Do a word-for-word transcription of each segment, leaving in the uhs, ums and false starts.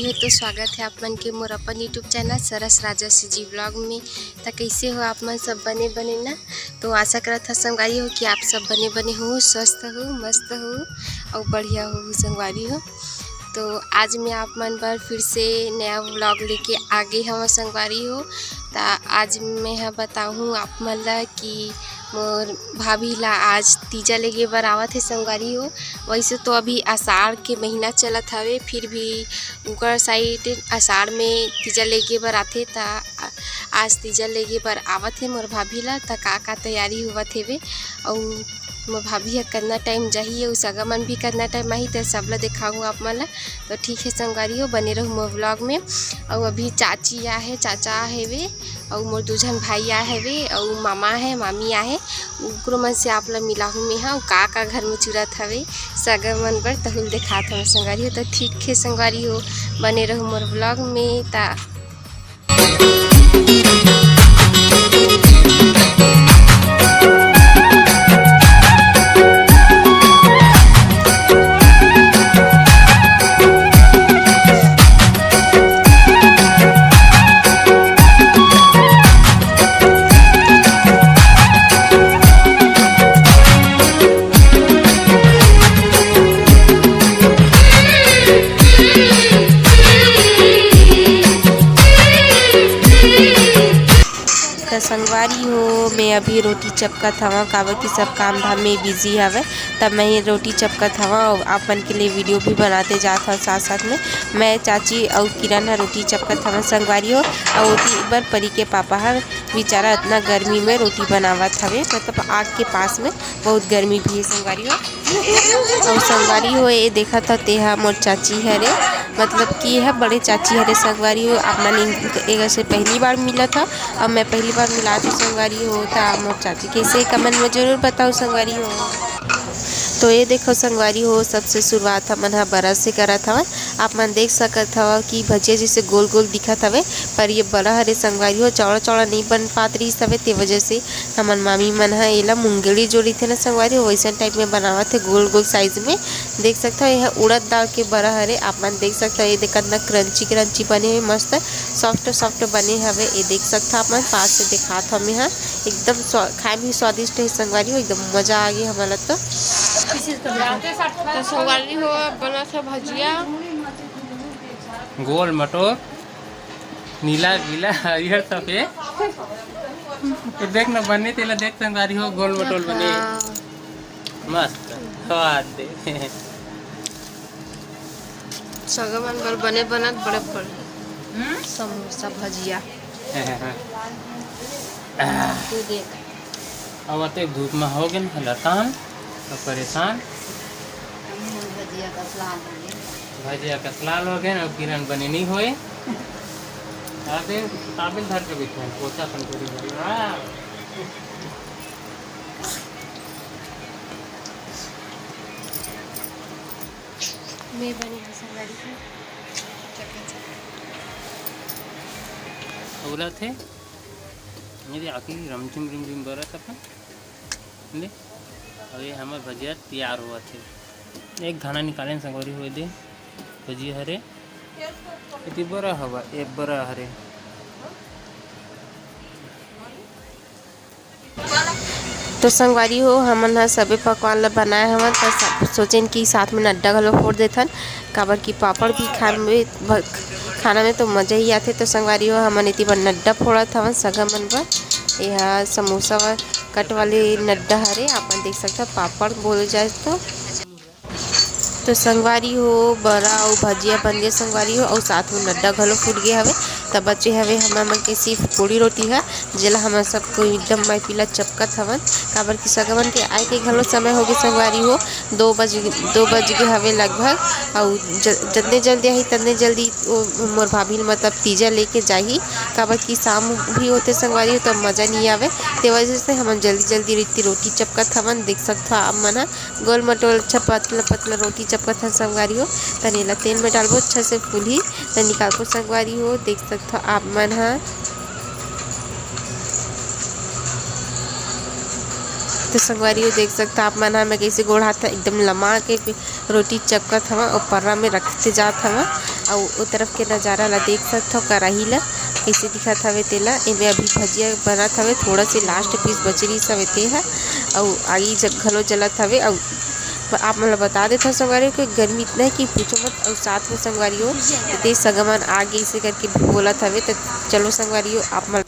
हो तो स्वागत है आप मन के मोर अपन YouTube चैनल सरस राजा सीजी व्लॉग में। त कैसे हो आप मन, सब बने बने ना? तो आशा करत हा संगवारी हो कि आप सब बने बने हो, स्वस्थ हो, मस्त हो और बढ़िया हो संगवारी हो। तो आज मैं आप मन बर फिर से नया व्लॉग लेके आ गे हवं संगवारी हो। त आज मैं ह बताहूँ आप मन ला कि मोर भाभी ला आज तीजा लेगे बर आवत हे संगवारी हो। वैसे तो अभी आषाढ़ के महीना चलत हवे, फिर भी उकर साइड आषाढ़ में तीजा लेगे बर आथे। त आ-, आज तीजा लेगे बर आवत हे मोर भाभी ला। त का का तैयारी होवत हेवे अउ मोर भाभी ह कतना टाइम जाही अउ सगा मन भी कतना टाइम आही, त सब ला देखाहूँ आप मन ला। तो ठीक है संगवारी हो, बने रहू मोर व्लॉग में। अउ अभी चाची आ है, चाचा आ हेवे, अउ मोर दू झन भाई आ हेवे, अउ मामा है, मामी आ है, उकरो मन से आप ला मिलाहूँ मैं हा। अउ का का घर में चुरत हवे सगा मन बर, तहुल देखात हवे संगवारी हो। तो ठीक है संगवारी हो, बने रहू मोर व्लॉग में। ता त संगवारी हो, मैं अभी रोटी चपकत हवं, काबर कि सब काम धाम में बिजी हवय। तब मैं ये रोटी चपकत हवं अउ आप मन के लिए वीडियो भी बनाते जात हवं साथ साथ में। मैं, चाची अउ किरण ह रोटी चपकत हवन संगवारी हो। अउ ओती बर परी के पापा ह बेचारा अतना गर्मी में रोटी बनावत हवे, मतलब आग के पास में। बहुत गर्मी भी है संगवारी हो। अउ संगवारी हो, ये देखत हव, ते ह मोर चाची हरे, मतलब कि ये ह बड़े चाची हरे संगवारी हो। आप मन इन-, एकर से पहली बार मिलत हव, अब मैं पहली बार मिलात हूँ संगवारी हो। त मोर चाची कैसे, कमेंट में जरूर बताओ संगवारी हो। तो ये देखो संगवारी हो, सबसे शुरुआत हमन ह बरा से करत हवन। आप मन देख सकत हव कि भजिया जैसे गोल गोल दिखत हवे, पर ये बरा हरे संगवारी हो, चौड़ा चौड़ा नहीं बन पात रहिस हवे, ते वजह से हमन मामी मन ह एला मुंगेली जो रहिथे ना संगवारी हो, वैसन टाइप में बनावत हे, गोल गोल साइज में। देख सकत हव, ये ह उड़द दाल के बरा हरे। आप मन देख सकत हव, ये देख कतना क्रंची क्रंची बने हे, मस्त सॉफ्ट सॉफ्ट बने हवे। ये देख सकत हव, आप मन पास से दिखात हव मैं ह, एकदम स्वा-, खाए में भी स्वादिष्ट हे संगवारी हो, एकदम मजा आ गे हमन ला तो। तो संगवारी हो, बनत हे भजिया। गोल मटोर, नीला, पीला, हरियर, सफेद। तो देख ना, बने तेला देख संगवारी हो, गोल मटोल बने। हाँ। मस्त, स्वाद दे। सगा मन बर बने बनत बड़े बड़े। हम्म? समोसा, भजिया। तू देख। अब अतेक धूप में हो गेन लताम, तो परेशान। भजिया कस लाल हो गेन। भजिया कस लाल हो गेन, अब किरण बने नहीं होए। अबे काबिल धर के बैठे हैं, पोछा अपन पूरी भरी। वाह। मैं बनी हूँ संगवारी की। उला थे। ये दे आखिरी रमझिम रिमझिम बरत अपन। ले, अउ ये हमर भजिया तैयार होवत हे। एक घाना निकालेन संगवारी हो, दे भजिया हरे। एती बरा हवा, ए बरा हरे। तो संगवारी हो, हमन ह सबे पकवान ल बनाए हवन, त सब सोचेन कि साथ में नड्डा घलो फोड़ देथन, काबर कि पापड़ भी खाए में भ-, खाना में तो मजा ही आथे। तो संगवारी हो, हमन एती बर नड्डा फोड़त हवन सगा मन बर। एहा समोसा वा-, कट वाले नड्डा हरे, आप मन देख सकथव, पापड़ बोले जाए तो। तो संगवारी हो, बरा अउ भजिया बन गे संगवारी हो, अउ साथ में नड्डा घलो फूट गे हवे। त बचे हवे हमर मन के सिर्फ पूड़ी रोटी ह, जेला हमन सब कोई एकदम माई पीला चपकत हवन, काबर कि सगा मन के आए के घलो समय होगे संगवारी हो, दो बज, दो बज गे हवे लगभग। अउ ज-, जतने जल्दी आही, ततने जल्दी ओ मोर भाभी ल मतलब तीजा लेके जाही, काबर कि शाम भी होथे संगवारी हो, त मजा नइ आवे। ते वजह से हमन जल्दी जल्दी रोटी, रोटी चपकत हवन। देख सकथव आप मन ह, गोल मटोल अच्छा पतला पतला रोटी चपकत हन संगवारी हो। तनी ला तेल में डालबो, अच्छा से फूलही, त निकालबो संगवारी हो। देख सकथव आप मन ह, तो संगवारी हो देख सकथव आप मन ह, मैं कइसे गोल हाथ एकदम लमा के रोटी चपकत हवं अउ पर्रा में रखते जात हवं। अउ ओ तरफ के नजारा ला देख सकथव, कराही ला कइसे दिखत हवे तेला। एमे अभी भजिया बनत हवे, थोड़ा से last piece बचे रहिस हवे ते ह, अउ आगी ज-, घलो जलत हवे। अउ ब-, आप मन ला बता देथव संगवारी हो कि गर्मी इतना है कि पूछो मत। अउ साथ में संगवारी हो, ते सगा मन आ गे इसे करके भी बोलत हवे। त चलो संगवारी हो, आप मन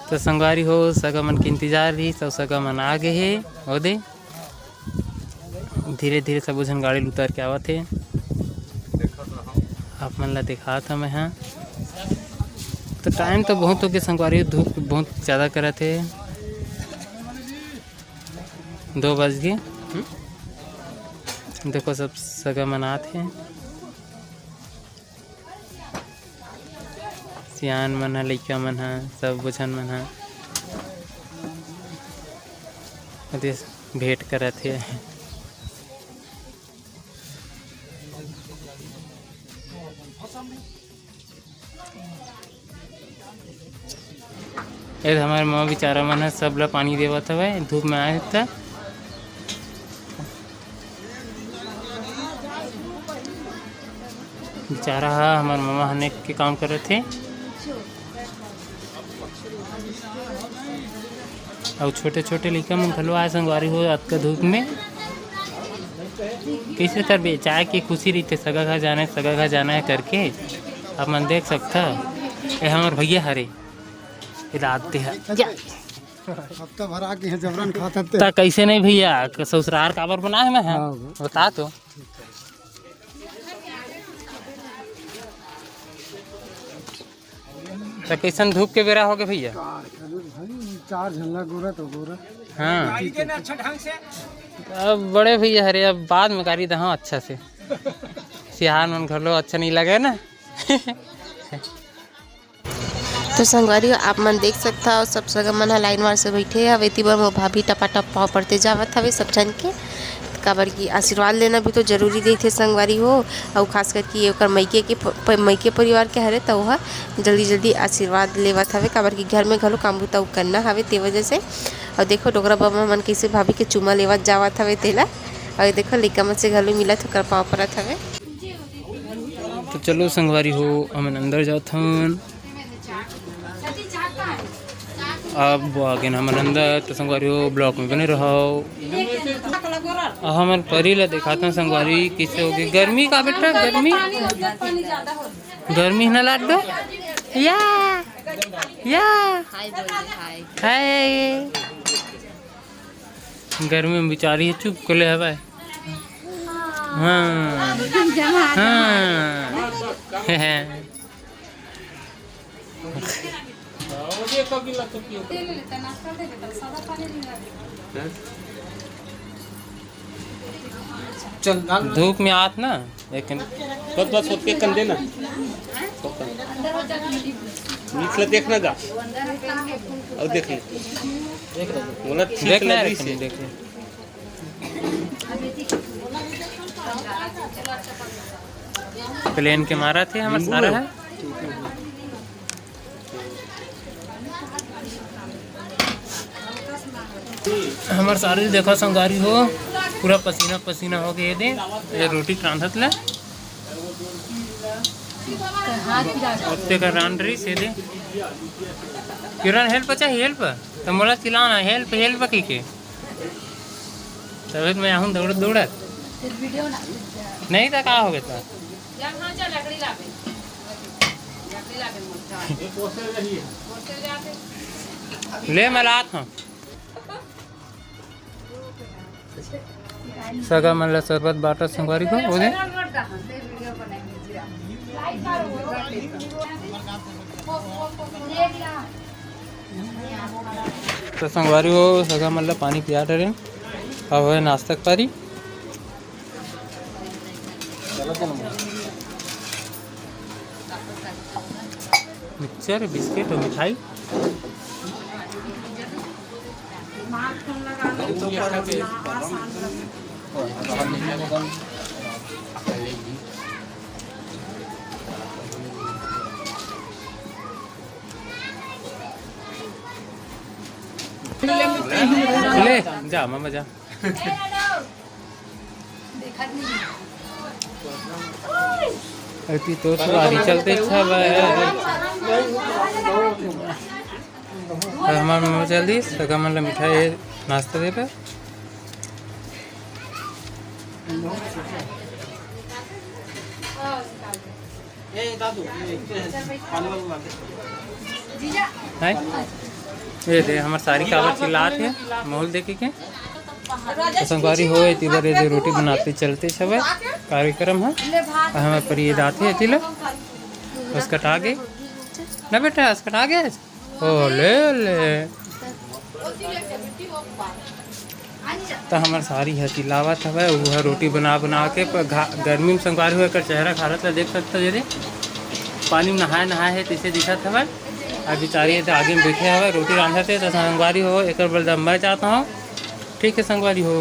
तो संगवारी हो, सगा मन के इंतजार रहिस, अउ सगा मन आ गे हे। ओ दे, धीरे-धीरे सबो झन गाड़ी ल उतर के आवत हे। आप मन ला देखात हंव मैं हा। तो time तो बहुत हो गे संगवारी, धूप बहुत ज्यादा करत हे। दो बज गे। हम्म। देखो, सब सगा मन आत हे। सियान मन ह, लइका मन ह, सब झन मन ह ओदे भेंट करत हे। ए हमर ममा बिचारा मन ह, सब ल पानी देवत हवय, धूप में आए हे त। बेचारा ह, हमर ममा ह नेक के काम करत हे। अउ छोटे-छोटे लइका मन घलो आए संगवारी हो, अतका धूप में कइसे करबे? चाय के खुशी रहिथे, सगा घर जाना हे, सगा घर जाना हे करके। आप मन देख सकथव, ए हमर भैया हरे, ए दाद ते ह। जा। हफ्ता भर आके यहाँ जबरन खात हते। त कइसे नहीं भैया, ससुरार काबर बनाए मैं ह? हाँ, हाँ। बता तो। त कइसन धूप के बेरा होगे भैया? का करबे भाई, चार झन ला गोरा तो गोरा। हाँ। अब बड़े भैया हरे, अब बाद में गारी दहा अच्छा से। सियान मन घलो अच्छा नहीं लगे ना। तो संगवारी हो, आप मन देख सकथव, सब सगा मन ह line वार से बइठे हवे। एती बर मोर भाभी टपाटप पाँव परते जावत हवे सब झन के, काबर कि आशीर्वाद लेना भी तो जरूरी रहिथे संगवारी हो। अउ खास करके ये ओकर मइके के प-, प-, मइके परिवार के हरे, त ओह जल्दी जल्दी आशीर्वाद लेवत हवे, काबर कि घर में घलो काम बुता करना हवे, ते वजह से। अउ देखो, डोकरा बबा मन कइसे भाभी के चूमा लेवत जावत हवे तेला। अउ देखो, लइका मन से घलो मिलत, ओकर पाँव परत हवे। तो चलो संगवारी हो, हमन अंदर जात हन। अब आगे न हमन अंदर, तो संगवारी हो, vlog में बने रहो। अब हमन परी ला देखात हन संगवारी, कइसे होगे गर्मी का बेटा, गर्मी, गर्मी है ना लाडो? या, या। हाय बोल दे, हाय। हाय। गर्मी में बिचारी ह चुप के ले हवय। हाँ। हाँ। चल, डाल। धूप में आत ना, लेकिन बस, बस, ओतके कन देना। मीठ ला देखना गा। अउ देख ले। बोला ठीक देखना है, लगी से। लेकिन देख ले। Plane के मारा थे हमर नींबू सारा लो। है। हमर सारी देखा संगवारी हो, पूरा पसीना पसीना हो गए दे। ये रोटी रांधत ले। ओते का रांध रही से दे। किरण help चाहे help, तो मोला चिल्लाना help help की के। तभी तो मैं आहूँ दौड़त दौड़त। नहीं तो का हो गया था? ले मैं लात हूँ। सगा मन ला शरबत बांटत संगवारी हो, ओदे। तो संगवारी हो, सगा मन ला पानी पिया डरे। अब है नाश्ता के पारी। मिक्सचर, बिस्किट और मिठाई। ले जा मामा जा। अति तो सुवारी चलते अच्छा बा। हमर मम्मा चल दी सगा मन ला मिठाई नाश्ता दे बर। हैं? ये दे हमर सारी काबर चिल्लात हे माहौल देखे के। तो संगवारी हो, एती बर ये दे रोटी बनाते चलते हवय कार्यक्रम ह। अउ हमर परी ये दात हे एती ला। उसका टागे ना बेटा, उसका टागे। ओ ले ले। त हमर सारी ह चिल्लावत हवय, वो ह रोटी बना बना के प-, घा-, गर्मी में संगवारी हो एकर चेहरा हालत ला देख सकत हो, ये दे पानी में नहाए नहाए हे तइसे दिखत हवय। अब बेचारी ये दे आगे में बैठे हवय, रोटी रांधत हे। त संगवारी हो एकर बर मैं जात हूँ। ठीक है संगवारी हो।